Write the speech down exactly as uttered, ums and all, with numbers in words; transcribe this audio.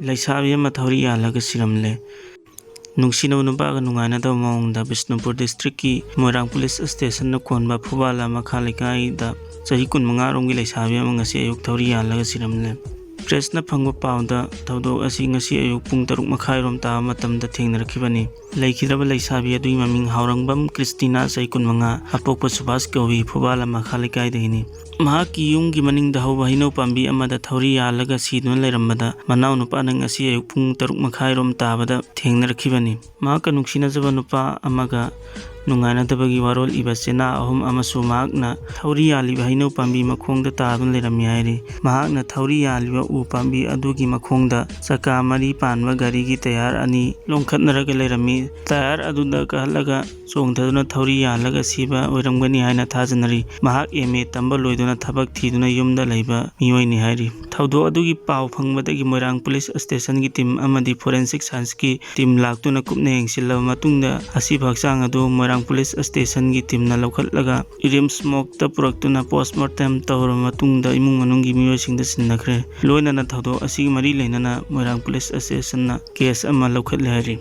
ꯂꯩꯁꯥꯕꯤ ꯑꯃ ꯊꯧꯔꯤ ꯌꯥꯜꯂꯒ ꯁꯤꯔꯝꯂꯦ꯫ ꯅꯨꯡꯁꯤꯅꯕ ꯅꯨꯄꯥꯒ ꯅꯨꯡꯉꯥꯏꯅꯗꯕ ꯃꯑꯣꯡꯗ ꯕꯤꯁꯅꯨꯄꯨꯔ ꯗꯤꯁꯇ꯭ꯔꯤꯛꯀꯤ ꯃꯣꯏꯔꯥꯡ ꯄꯨꯂꯤꯁ ꯁ꯭ꯇꯦꯁꯟꯅ ꯀꯣꯟꯕ ꯐꯨꯕꯥꯂꯥ ꯃꯈꯥ ꯂꯩꯀꯥꯏꯗ ꯆꯍꯤ ꯀꯨꯟꯃꯉꯥ ꯔꯣꯝꯒꯤ ꯂꯩꯁꯥꯕꯤ ꯑꯃ ꯉꯁꯤ ꯑꯌꯨꯛ ꯊꯧꯔꯤ ꯌꯥꯜꯂꯒ ꯁꯤꯔꯝꯂꯦ꯫ ꯄ꯭ꯔꯦꯁꯅ ꯐꯪꯕ ꯄꯥꯎꯗ ꯊꯧꯗꯣꯛ ꯑꯁꯤ ꯉꯁꯤ ꯑꯌꯨꯛ ꯄꯨꯡ ꯇꯔꯨꯛ ꯃꯈꯥꯏꯔꯣꯝ ꯇꯥꯕ ꯃꯇꯝꯗ ꯊꯦꯡꯅꯔꯛꯈꯤꯕꯅꯤ꯫ ꯂꯩꯈꯤꯗ꯭ꯔꯕ ꯂꯩꯁꯥꯕꯤ ꯑꯗꯨꯒꯤ ꯃꯃꯤꯡ ꯍꯥꯎꯔꯪꯕꯝ ꯀ꯭ꯔꯤꯁꯇꯤꯅꯥ, ꯆꯍꯤ ꯀꯨꯟꯃꯉꯥ, ꯑꯄꯣꯛꯄ ꯁꯨꯕꯥꯁ ꯀꯧꯏ, ꯐꯨꯕꯥꯂꯥ ꯃꯈꯥ ꯂꯩꯀꯥꯏꯗꯒꯤꯅꯤ꯫ ꯃꯍꯥꯛꯀꯤ ꯌꯨꯝꯒꯤ ꯃꯅꯤꯡꯗ ꯍꯧꯕ ꯍꯩꯅꯧ ꯄꯥꯝꯕꯤ ꯑꯃꯗ ꯊꯧꯔꯤ ꯌꯥꯜꯂꯒ ꯁꯤꯗꯨꯅ ꯂꯩꯔꯝꯕꯗ ꯃꯅꯥꯎꯅꯨꯄꯥꯅ ꯉꯁꯤ ꯑꯌꯨꯛ ꯄꯨꯡ ꯇꯔꯨꯛ ꯃꯈꯥꯏꯔꯣꯝ ꯇꯥꯕꯗ ꯊꯦꯡꯅꯔꯛꯈꯤꯕꯅꯤ꯫ ꯃꯍꯥꯛꯀ ꯅꯨꯡꯁꯤꯅꯖꯕ ꯅꯨꯄꯥ ꯑꯃꯒ ꯅꯨꯡꯉꯥꯏꯅꯗꯕꯒꯤ ꯋꯥꯔꯣꯜ ꯏꯕ ꯆꯦꯅꯥ ꯑꯍꯨꯝ ꯑꯃꯁꯨ ꯃꯍꯥꯛꯅ ꯊꯧꯔꯤ ꯌꯥꯜꯂꯤꯕ ꯍꯩꯅꯧ ꯄꯥꯝꯕꯤ ꯃꯈꯣꯡꯗ ꯇꯥꯗꯨꯅ ꯂꯩꯔꯝꯃꯤ ꯍꯥꯏꯔꯤ꯫ ꯃꯍꯥꯛꯅ ꯊꯧꯔꯤ ꯌꯥꯜꯂꯤꯕ ꯎ ꯄꯥꯝꯕꯤ ꯑꯗꯨꯒꯤ ꯃꯈꯣꯡꯗ ꯆꯀꯥ ꯃꯔꯤ ꯄꯥꯟꯕ ꯒꯥꯔꯤꯒꯤ ꯇꯌꯥꯔ ꯑꯅꯤ ꯂꯣꯡꯈꯠꯅꯔꯒ ꯂꯩꯔꯝꯃꯤ꯫ ꯇꯌꯥꯔ ꯑꯗꯨꯗ ꯀꯥꯈꯠꯂꯒ ꯆꯣꯡꯊꯗꯨꯅ ꯊꯧꯔꯤ ꯌꯥꯜꯂꯒ ꯁꯤꯕ ꯑꯣꯏꯔꯝꯒꯅꯤ ꯍꯥꯏꯅ ꯊꯥꯖꯅꯔꯤ꯫ ꯃꯍꯥꯛ ꯑꯦꯝ ꯑꯦ ꯇꯝꯕ ꯂꯣꯏꯗꯨꯅ ꯊꯕꯛ ꯊꯤꯗꯨꯅ ꯌꯨꯝꯗ ꯂꯩꯕ ꯃꯤꯑꯣꯏꯅꯤ ꯍꯥꯏꯔꯤ꯫ ꯊꯧꯗꯣꯛ ꯑꯗꯨꯒꯤ ꯄꯥꯎ ꯐꯪꯕꯗꯒꯤ ꯃꯣꯏꯔꯥꯡ ꯄꯨꯂꯤꯁ ꯁ꯭ꯇꯦꯁꯟꯒꯤ ꯇꯤꯝ ꯑꯃꯗꯤ ꯐꯣꯔꯦꯟꯁꯤꯛ ꯁꯥꯏꯟꯁꯀꯤ ꯇꯤꯝ ꯂꯥꯛꯇꯨꯅ ꯀꯨꯞꯅ ꯌꯦꯡꯁꯤꯜꯂꯕ ꯃꯇꯨꯡꯗ ꯑꯁꯤꯕ ꯍꯛꯆꯥꯡ ꯑꯗꯨ ꯃꯣꯏꯔꯥꯡ ꯄꯨꯂꯤꯁ ꯁ꯭ꯇꯦꯁꯟꯒꯤ ꯇꯤꯝꯅ ꯂꯧꯈꯠꯂꯒ ꯔꯤꯝꯁ ꯃꯣꯔꯒꯇ ꯄꯨꯔꯛꯇꯨꯅ ꯄꯣꯁꯃꯣꯔꯇꯦꯝ ꯇꯧꯔꯕ ꯃꯇꯨꯡꯗ ꯏꯃꯨꯡ ꯃꯅꯨꯡꯒꯤ ꯃꯤꯑꯣꯏꯁꯤꯡꯗ ꯁꯤꯟꯅꯈ꯭ꯔꯦ꯫ ꯂꯣꯏꯅꯅ ꯊꯧꯗꯣꯛ ꯑꯁꯤꯒꯤ ꯃꯔꯤ ꯂꯩꯅꯅ ꯃꯣꯏꯔꯥꯡ ꯄꯨꯂꯤꯁ ꯁ꯭ꯇꯦꯁꯟꯅ ꯀꯦꯁ ꯑꯃ ꯂꯧꯈꯠꯂꯦ ꯍꯥꯏꯔꯤ꯫